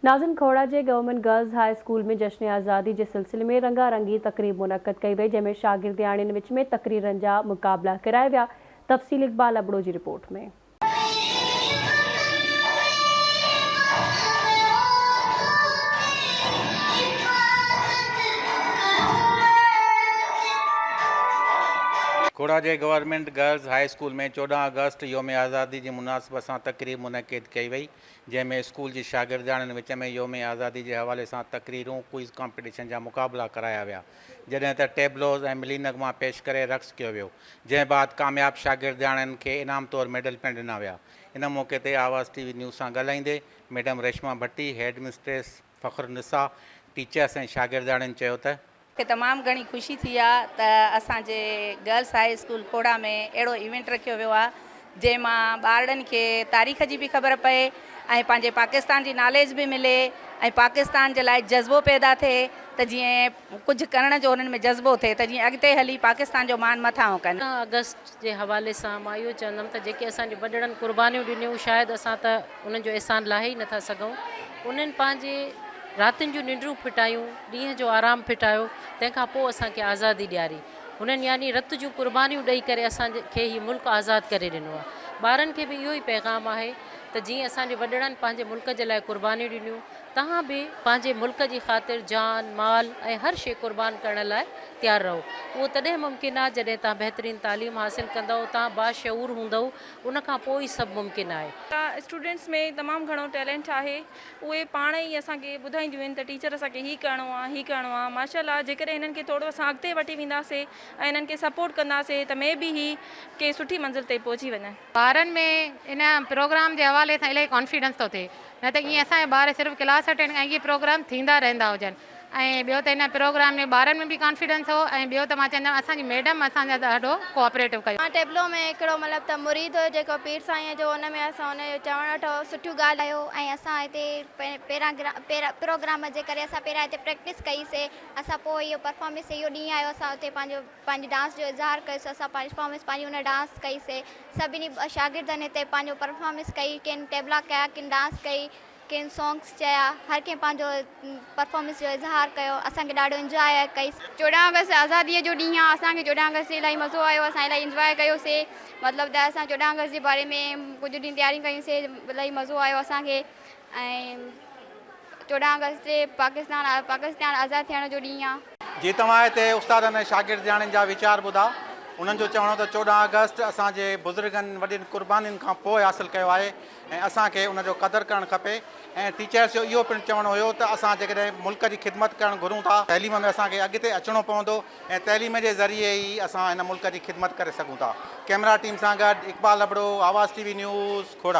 ناظم کوڙا جي government girls high school ۾ جشن آزادي جي سلسلي ۾ رنگا رنگي تقريب منعقد ڪئي وئي، جنهن ۾ شاگردياڻين وچ ۾ تقريرن جا مقابلا ڪرايا ويا. تفصيل اقبال ابڙو جي رپورٽ ۾. کوڙا جي government girls high school ۾ 14 August يوم آزادي جي مناسبت سان تقريب منعقد ڪئي وئي، جنهن ۾ اسڪول جي شاگردياڻين وچ ۾ يوم آزادي جي حوالي سان تقريرون، ڪوئز ڪامپيٽيشن جا مقابلا ڪرايا ويا، جڏهن ته ٽيبلوز ۽ ملي نغما پيش ڪري رقص ڪيو ويو، جنهن بعد ڪامياب شاگردياڻين کي انعام طور ميڊل پڻ ڏنا ويا. ان موقعي تي آواز ٽي وي نيوز سان ڳالهائيندي madam Reshma Bhatti, head mistress Fakhrunnisa, teachers ۽ شاگردياڻين چيو ته. کي تمام گهڻي خوشي ٿي آ ته اسان جي گرلس هاء اسڪول کوڙا ۾ اهڙو ايونٽ رکيو ويو آ جنهن مان ٻارڙن کي تاريخ جي به خبر پئي ۽ پنهنجي پاڪستان جي ناليج به ملي ۽ پاڪستان جي لاء جذبو پيدا ٿئي ته جيئن ڪجهه ڪرڻ جو انهن ۾ جذبو ٿئي ته جيئن اڳتي هلي پاڪستان جو مان مٿانهون ڪن. 14 آگسٽ جي حوالي سان مان اهو چوندم ته جيڪي اسان جي وڏڙن قربانيون ڏنيون شايد اسان ته انهن جو احسان لاهي ئي نٿا سگهون انهن پنهنجي راتين جون ننڊون ڦٽايون، ڏينهن جو آرام ڦٽايو، تنهن کان پوء اسان کي آزادي ڏياري. هنن يعني رت جون قربانيون ڏئي ڪري اسان کي هي ملڪ آزاد ڪري ڏنو آهي. ٻارن کي به اهو ئي پيغام آهي ته جيئن اسان جي وڏڙن پنهنجي ملڪ جي لاء قربانيون ڏنيون، توهان به پنهنجي ملڪ جي خاطر جان، مال ۽ هر شيء قربان ڪرڻ لاء تيار رهو. اهو تڏهن ممڪن آهي جڏهن توهان بهترين تعليم حاصل ڪندؤ، توهان باشعور هوندؤ، ان کان پوء ئي سڀ ممڪن آهي. اسٽوڊنٽس ۾ تمام گهڻو ٽيلنٽ آهي اهي پاڻ ئي اسان کي ٻڌائينديون آهن ته ٽيچر اسان کي هي ڪرڻو آهي هي ڪرڻو آهي ماشاء الله جيڪڏهن هنن کي ٿورو اسان اڳتي وٺي وينداسي ۽ هنن کي سپورٽ ڪنداسي ته مي بي هي ڪنهن سٺي منزل تي پهچي وڃن. ٻارن ۾ ان پروگرام جي حوالي سان الاهي ڪانفيڊنس ٿو ٿئي نه ته ائين اسان جا ٻار صرف ڪلاس اٽينڊ ۽ اهي پروگرام ٿيندا رهندا هجن ۽ ٻيو ته ان پروگرام ۾ ٻارن ۾ به ڪانفيڊنس هو ۽ ٻيو ته مان چوندم اسان جي ميڊم اسان جا ڏاڍو ڪوآپريٽو ڪيو. مان ٽيبلو ۾ هڪڙو مطلب ته مريد هيو جيڪو پير سائينء جو ان ۾ اسان ان جو چوڻ وٺو سٺيون ڳالهه. آيو ۽ اسان هتي پيرا پروگرام جي ڪري اسان پهريان هتي پريڪٽس ڪئي سي اسان پوء اهو پرفارمنس اهو ڏينهن آيو اسان اتي پنهنجو پنهنجي ڊانس جو اظهار ڪيو سي اسان پرفارمنس پنهنجي ان ڊانس ڪئي سي سڀني شاگردن هتي پنهنجو پرفارمنس ڪئي ڪن ٽيبلا ڪيا ڪن ڊانس ڪئي ڪن سونگس چيا هر ڪنهن پنهنجو پرفارمنس جو اظهار ڪيو اسان کي ڏاڍو انجواء ڪئي. 14 آگسٽ آزاديء جو ڏينهن آ اسان کي 14 آگسٽ تي الاهي مزو آيو اسان الاهي انجواء ڪيو سي مطلب ته اسان 14 آگسٽ جي باري ۾ ڪجهه ڏينهن تياريون ڪيون سي الاهي مزو آيو اسان کي ۽ 14 آگسٽ تي پاڪستان پاڪستان آزاد ٿيڻ جو ڏينهن آ. جي توهان هتي استادن ۽ شاگردياڻين جا ويچار ٻڌا انهن جو چوڻ هو ته 14 آگسٽ اسان جي بزرگن وڏين قربانين کان پوء حاصل ڪيو آهي ۽ اسان کي ان جو قدر ڪرڻ کپي ۽ ٽيچرس جو اهو پڻ چوڻ هيو ته اسان جيڪڏهن ملڪ جي خدمت ڪرڻ گهرون ٿا تعليم ۾ اسان کي اڳتي اچڻو پوندو ۽ تعليم جي ذريعي ئي اسان هن ملڪ جي خدمت ڪري سگهون ٿا. ڪئميرا ٽيم سان گڏ Iqbal Abro, Awaz T V news, Khora.